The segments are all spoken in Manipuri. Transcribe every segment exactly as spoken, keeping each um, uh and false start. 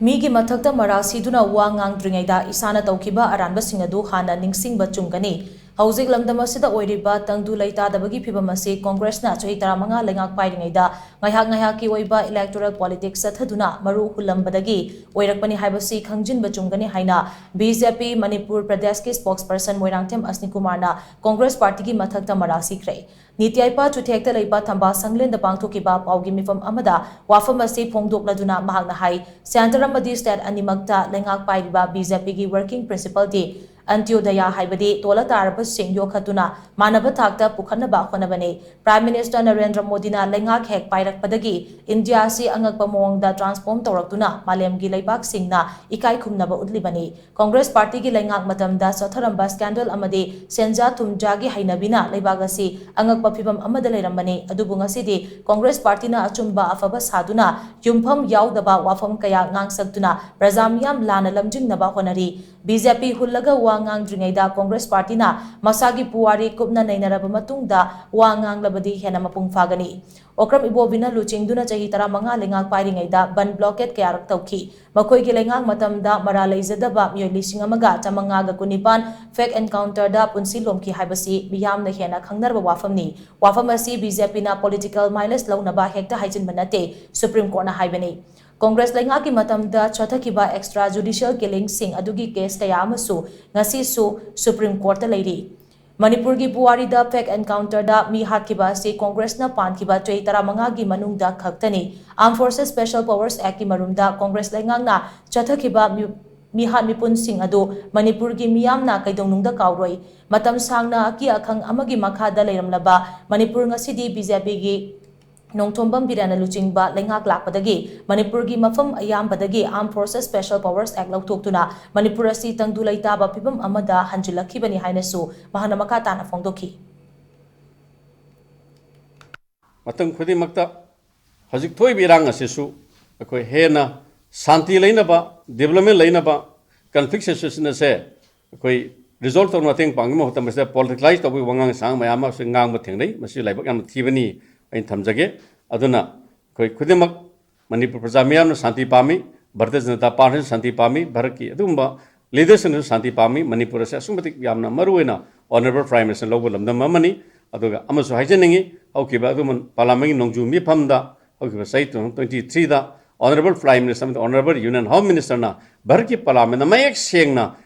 ꯃꯤꯒꯤ ꯃꯊꯛꯇ ꯃꯔꯥꯜ ꯁꯤꯗꯨꯅ ꯋꯥ ꯉꯥꯡꯗ꯭ꯔꯤꯉꯩꯗ ꯏꯁꯥꯅ ꯇꯧꯈꯤꯕ ꯑꯔꯥꯟꯕꯁꯤꯡ ꯑꯗꯨ ꯍꯥꯟꯅ ꯅꯤꯡꯁꯤꯡꯕ ꯆꯨꯝꯒꯅꯤ꯫ ꯍꯧꯖꯤꯛ ꯂꯝꯗꯝ ꯑꯁꯤꯗ ꯑꯣꯏꯔꯤꯕ ꯇꯪꯗꯨ ꯂꯩꯇꯥꯗꯕꯒꯤ ꯐꯤꯚꯝ ꯑꯁꯤ ꯀꯣꯡꯒ꯭ꯔꯦꯁꯅ ꯆꯍꯤ ꯇꯔꯥꯃꯉꯥ ꯂꯩꯉꯥꯛ ꯄꯥꯏꯔꯤꯉꯩꯗ ꯉꯥꯏꯍꯥꯛ ꯉꯥꯏꯍꯥꯛꯀꯤ ꯑꯣꯏꯕ electoral politics ꯆꯠꯊꯗꯨꯅ ꯃꯔꯨ ꯍꯨꯜꯂꯝꯕꯗꯒꯤ ꯑꯣꯏꯔꯛꯄꯅꯤ ꯍꯥꯏꯕꯁꯤ ꯈꯪꯖꯤꯟꯕ ꯆꯨꯝꯒꯅꯤ ꯍꯥꯏꯅ B J P ꯃꯅꯤꯄꯨꯔ ꯄ꯭ꯔꯗꯦꯁꯀꯤ spokesperson ꯃꯣꯏꯔꯥꯡꯊꯦꯝ ꯑꯁꯅꯤꯀꯨꯃꯥꯔꯅ ꯀꯣꯡꯒ꯭ꯔꯦꯁ ꯄꯥꯔꯇꯤꯒꯤ ꯃꯊꯛꯇ ꯃꯔꯥꯜ ꯁꯤꯈ꯭ꯔꯦ꯫ ꯅꯤꯇꯤ ꯑꯥꯌꯣꯒ ꯆꯨꯊꯦꯛꯇ ꯂꯩꯕ ꯊꯝꯕꯥꯜ ꯁꯪꯂꯦꯟꯗ ꯄꯥꯡꯊꯣꯛꯈꯤꯕ ꯄꯥꯎꯒꯤ ꯃꯤꯐꯝ ꯑꯃꯗ ꯋꯥꯐꯝ ꯑꯁꯤ ꯐꯣꯡꯗꯣꯛꯂꯗꯨꯅ ꯃꯍꯥꯛꯅ ꯍꯥꯏ, centre ꯑꯃꯗꯤ state ꯑꯅꯤꯃꯛꯇ ꯂꯩꯉꯥꯛ ꯄꯥꯏꯔꯤꯕ B J P ꯒꯤ working principle ꯗꯤ ꯑꯟꯇ꯭ꯌꯣꯗꯌꯥ ꯍꯥꯏꯕꯗꯤ ꯇꯣꯜꯂ ꯇꯥꯔꯕꯁꯤꯡ ꯌꯣꯛꯈꯠꯇꯨꯅ ꯃꯥꯟꯅꯕ ꯊꯥꯛꯇ ꯄꯨꯈꯠꯅꯕ ꯍꯣꯠꯅꯕꯅꯤ꯫ Prime Minister ꯅꯔꯦꯟꯗ꯭ꯔ ꯃꯣꯗꯤꯅ ꯂꯩꯉꯥꯛ ꯍꯦꯛ ꯄꯥꯏꯔꯛꯄꯗꯒꯤ ꯏꯟꯗꯤꯌꯥ ꯑꯁꯤ ꯑꯉꯛꯄ ꯃꯑꯣꯡꯗ transform ꯇꯧꯔꯛꯇꯨꯅ ꯃꯥꯂꯦꯝꯒꯤ ꯂꯩꯕꯥꯛꯁꯤꯡꯅ ꯏꯀꯥꯏ ꯈꯨꯝꯅꯕ ꯎꯠꯂꯤꯕꯅꯤ꯫ ꯀꯣꯡꯒ꯭ꯔꯦꯁ ꯄꯥꯔꯇꯤꯒꯤ ꯂꯩꯉꯥꯛ ꯃꯇꯝꯗ ꯆꯠꯊꯔꯝꯕ scandal ꯑꯃꯗꯤ ꯁꯦꯟꯖꯥ ꯊꯨꯝꯖꯥꯒꯤ ꯍꯩꯅꯕꯤꯅ ꯂꯩꯕꯥꯛ ꯑꯁꯤ ꯑꯉꯛꯄ ꯐꯤꯚꯝ ꯑꯃꯗ ꯂꯩꯔꯝꯕꯅꯤ꯫ ꯑꯗꯨꯕꯨ ꯉꯁꯤꯗꯤ ꯀꯣꯡꯒ꯭ꯔꯦꯁ ꯄꯥꯔꯇꯤꯅ ꯑꯆꯨꯝꯕ ꯑꯐꯕ ꯁꯥꯗꯨꯅ ꯌꯨꯝꯐꯝ ꯌꯥꯎꯗꯕ ꯋꯥꯐꯝ ꯀꯌꯥ ꯉꯥꯡꯁꯛꯇꯨꯅ ꯄ꯭ꯔꯖꯥ ꯃꯤꯌꯥꯝ ꯂꯥꯟꯅ ꯂꯝꯖꯤꯡꯅꯕ ꯍꯣꯠꯅꯔꯤ꯫ B J P ꯍꯨꯜꯂꯒ ꯋꯥ ꯉꯥꯡꯗ꯭ꯔꯤꯉꯩꯗ ꯀꯣꯡꯒ꯭ꯔꯦꯁ ꯄꯥꯔꯇꯤꯅ ꯃꯁꯥꯒꯤ ꯄꯨꯋꯥꯔꯤ ꯀꯨꯞꯅ ꯅꯩꯅꯔꯕ ꯃꯇꯨꯡꯗ ꯋꯥ ꯉꯥꯡꯂꯕꯗꯤ ꯍꯦꯟꯅ ꯃꯄꯨꯡ ꯐꯥꯒꯅꯤ꯫ ꯑꯣꯀ꯭ꯔꯝ ꯏꯕꯣꯕꯤꯅ ꯂꯨꯆꯤꯡꯗꯨꯅ ꯆꯍꯤ ꯇꯔꯥꯃꯉꯥ ꯂꯩꯉꯥꯛ ꯄꯥꯏꯔꯤꯉꯩꯗ ꯕꯟ blockade ꯀꯌꯥꯔꯛ ꯇꯧꯈꯤ꯫ ꯃꯈꯣꯏꯒꯤ ꯂꯩꯉꯥꯛ ꯃꯇꯝꯗ ꯃꯔꯥꯜ ꯂꯩꯖꯗꯕ ꯃꯤꯑꯣꯏ ꯂꯤꯁꯤꯡ ꯑꯃꯒ ꯆꯥꯃꯉꯥꯒ ꯀꯨꯟꯅꯤꯄꯥꯟ fake encounter ꯗ ꯄꯨꯟꯁꯤ ꯂꯣꯝꯈꯤ ꯍꯥꯏꯕꯁꯤ ꯃꯤꯌꯥꯝꯅ ꯍꯦꯟꯅ ꯈꯪꯅꯔꯕ ꯋꯥꯐꯝꯅꯤ꯫ ꯋꯥꯐꯝ ꯑꯁꯤ B J P ꯅ political mileage ꯂꯧꯅꯕ ꯍꯦꯛꯇ ꯍꯥꯏꯖꯤꯟꯕ ꯅꯠꯇꯦ, Supreme Court ꯅ ꯍꯥꯏꯕꯅꯤ꯫ ꯀꯣꯡꯒ꯭ꯔꯦꯁ ꯂꯩꯉꯥꯛꯀꯤ ꯃꯇꯝꯗ ꯆꯠꯊꯈꯤꯕ extra judicial killing ꯁꯤꯡ ꯑꯗꯨꯒꯤ case ꯀꯌꯥ ꯑꯃꯁꯨ ꯉꯁꯤꯁꯨ Supreme Court ꯇ ꯂꯩꯔꯤ꯫ ꯃꯅꯤꯄꯨꯔꯒꯤ ꯄꯨꯋꯥꯔꯤꯗ fake encounter ꯗ ꯃꯤ ꯍꯥꯠꯈꯤꯕ ꯑꯁꯤ ꯀꯣꯡꯒ꯭ꯔꯦꯁꯅ ꯄꯥꯟꯈꯤꯕ ꯆꯍꯤ ꯇꯔꯥꯃꯉꯥꯒꯤ ꯃꯅꯨꯡꯗ ꯈꯛꯇꯅꯤ꯫ Armed Forces Special Powers Act ꯀꯤ ꯃꯔꯨꯝꯗ ꯀꯣꯡꯒ꯭ꯔꯦꯁ ꯂꯩꯉꯥꯛꯅ ꯆꯠꯊꯈꯤꯕ ꯃꯤ-, ꯃꯤꯍꯥꯠ ꯃꯤꯄꯨꯟꯁꯤꯡ ꯑꯗꯨ ꯃꯅꯤꯄꯨꯔꯒꯤ ꯃꯤꯌꯥꯝꯅ ꯀꯩꯗꯧꯅꯨꯡꯗ ꯀꯥꯎꯔꯣꯏ꯫ ꯃꯇꯝ ꯁꯥꯡꯅ ꯑꯀꯤ ꯑꯈꯪ ꯑꯃꯒꯤ ꯃꯈꯥꯗ ꯂꯩꯔꯝꯂꯕ ꯃꯅꯤꯄꯨꯔ ꯉꯁꯤꯗꯤ B J P ꯒꯤ ꯅꯣꯡꯊꯣꯝꯕꯝ ꯕꯤꯔꯦꯟꯅ ꯂꯨꯆꯤꯡꯕ ꯂꯩꯉꯥꯛ ꯂꯥꯛꯄꯗꯒꯤ ꯃꯅꯤꯄꯨꯔꯒꯤ ꯃꯐꯝ ꯑꯌꯥꯝꯕꯗꯒꯤ Armed Forces Special Powers Act ꯂꯧꯊꯣꯛꯇꯨꯅ Manipur ꯑꯁꯤ ꯇꯪꯗꯨ ꯂꯩꯇꯥꯕ ꯐꯤꯕꯝ ꯑꯃꯗ ꯍꯟꯖꯤꯜꯂꯛꯈꯤꯕꯅꯤ ꯍꯥꯏꯅꯁꯨ ꯃꯍꯥꯛꯅ ꯃꯈꯥ ꯇꯥꯅ ꯐꯣꯡꯗꯣꯛꯈꯤ꯫ ꯃꯇꯝ ꯈꯨꯗꯤꯡꯃꯛꯇ ꯍꯧꯖꯤꯛ ꯊꯣꯛꯏꯕ ꯏꯔꯥꯡ ꯑꯁꯤꯁꯨ ꯑꯩꯈꯣꯏ ꯍꯦꯟꯅ ꯁꯥꯟꯇꯤ ꯂꯩꯅꯕ, development ꯂꯩꯅꯕ, conflict situation ꯑꯁꯦ ꯑꯩꯈꯣꯏ resolve ꯇꯧꯅ ꯃꯇꯦꯡ ꯄꯥꯡꯕꯒꯤ ꯃꯍꯨꯠꯇ ꯃꯁꯤꯗ politicalize ꯇꯧꯕꯒꯤ ꯋꯥꯉꯥꯡ ꯁꯉꯥꯡ ꯃꯌꯥꯝ ꯑꯃꯁꯨ ꯉꯥꯡꯕ ꯊꯦꯡꯅꯩ꯫ ꯃꯁꯤ ꯂꯥꯏꯕꯛ ꯌꯥꯝꯅ ꯊꯤꯕꯅꯤ ꯑꯩꯅ ꯊꯝꯖꯒꯦ꯫ ꯑꯗꯨꯅ ꯑꯩꯈꯣꯏ ꯈꯨꯗꯤꯡꯃꯛ ꯃꯅꯤꯄꯨꯔ ꯄ꯭ꯔꯖꯥ ꯃꯤꯌꯥꯝꯅ ꯁꯥꯟꯇꯤ ꯄꯥꯝꯃꯤ꯫ ꯚꯥꯔꯇꯤꯌ ꯖꯅꯇꯥ ꯄꯥꯔꯇꯤꯅꯁꯨ ꯁꯥꯟꯇꯤ ꯄꯥꯝꯃꯤ, ꯚꯥꯔꯠꯀꯤ ꯑꯗꯨꯒꯨꯝꯕ ꯂꯤꯗꯔꯁꯤꯡꯅꯁꯨ ꯁꯥꯟꯇꯤ ꯄꯥꯝꯃꯤ꯫ ꯃꯅꯤꯄꯨꯔ ꯑꯁꯤ ꯑꯁꯨꯛꯀꯤ ꯃꯇꯤꯛ ꯌꯥꯝꯅ ꯃꯔꯨ ꯑꯣꯏꯅ ꯑꯣꯅꯔꯦꯕꯜ ꯄ꯭ꯔꯥꯏꯝ ꯃꯤꯅꯤꯁꯇꯔ ꯂꯧꯕ ꯂꯝꯗꯝ ꯑꯃꯅꯤ꯫ ꯑꯗꯨꯒ ꯑꯃꯁꯨ ꯍꯥꯏꯖꯅꯤꯡꯉꯤ, ꯍꯧꯈꯤꯕ ꯑꯗꯨꯝ ꯄꯥꯔꯂꯥꯃꯦꯟꯒꯤ ꯅꯣꯡꯖꯨ ꯃꯤꯐꯝꯗ ꯍꯧꯈꯤꯕ ꯆꯍꯤ two thousand twenty three ꯗ ꯑꯣꯅꯔꯦꯕꯜ ꯄ꯭ꯔꯥꯏꯝ ꯃꯤꯅꯤꯁꯇꯔ ꯑꯃꯗꯤ ꯑꯣꯅꯔꯦꯕꯜ ꯌꯨꯅꯤꯌꯟ ꯍꯣꯝ ꯃꯤꯅꯤꯁꯇꯔꯅ ꯚꯥꯔꯠꯀꯤ ꯄꯥꯔꯂꯥꯃꯦꯟꯗ ꯃꯌꯦꯛ ꯁꯦꯡꯅ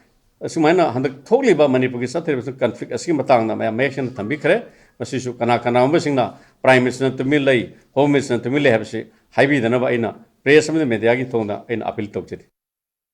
ꯑꯁꯨꯃꯥꯏꯅ ꯍꯟꯗꯛ ꯊꯣꯛꯂꯤꯕ ꯃꯅꯤꯄꯨꯔꯒꯤ ꯆꯠꯊꯔꯤꯕ ꯀꯟꯐ꯭ꯂꯤꯛ ꯑꯁꯤꯒꯤ ꯃꯇꯥꯡꯗ ꯃꯌꯥꯝ ꯃꯌꯦꯛ ꯁꯦꯡꯅ ꯊꯝꯕꯤꯈ꯭ꯔꯦ꯫ ꯃꯁꯤꯁꯨ ꯀꯅꯥ ꯀꯅꯥꯒꯨꯝꯕꯁꯤꯡꯅ ꯄ꯭ꯔꯥꯏꯝ ꯃꯤꯅꯤꯁꯇꯔꯅ ꯇꯨꯃꯤꯟ ꯂꯩ, ꯍꯣꯝ ꯃꯤꯅꯤꯁꯇꯔꯅ ꯇꯨꯃꯤꯟ ꯂꯩ ꯍꯥꯏꯕꯁꯤ ꯍꯥꯏꯕꯤꯗꯅꯕ ꯑꯩꯅ ꯄ꯭ꯔꯦꯁ ꯑꯃꯗꯤ ꯃꯦꯗꯤꯌꯥꯒꯤ ꯊꯣꯡꯗ ꯑꯩꯅ ꯑꯄꯤꯜ ꯇꯧꯖꯔꯤ꯫